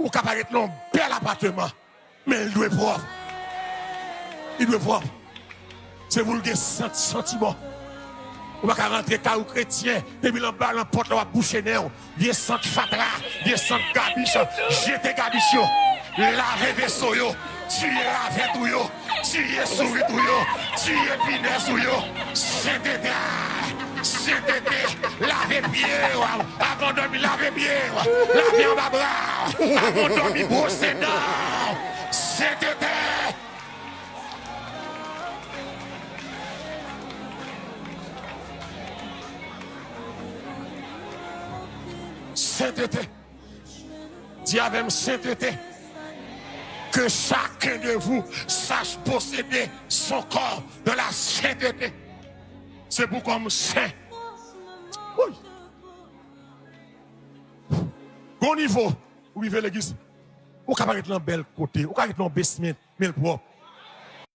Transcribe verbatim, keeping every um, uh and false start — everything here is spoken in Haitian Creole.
Ou ka parèt nan yon bèl apatman, men l dwe pwòp. Li dwe pwòp. Se pou l gen sant santiman. Ou pa ka rantre kay ou kretyen, depi l anba nan pòt la w ap bouche nen w. Vye sant fatra, vye sant gabich, jete gabich yo. Lave veso yo, tiye ravèt ou yo, tiye sourit ou yo, tiye pinèz ou yo. Sentete, sentete, lave pye w. Avan w dòmi, lave pye w. Lave anba bra w. Avan w dòmi, bwose dan w. Sentete. Sentete. Di avè m, sentete. Que chacun de vous sache posséder son corps dans la sainteté. Se pou kò m sen. Woy. Gon nivo, ou rive legliz, ou ka pa ret nan bèl kote, ou ka ret nan basement, men l pwòp.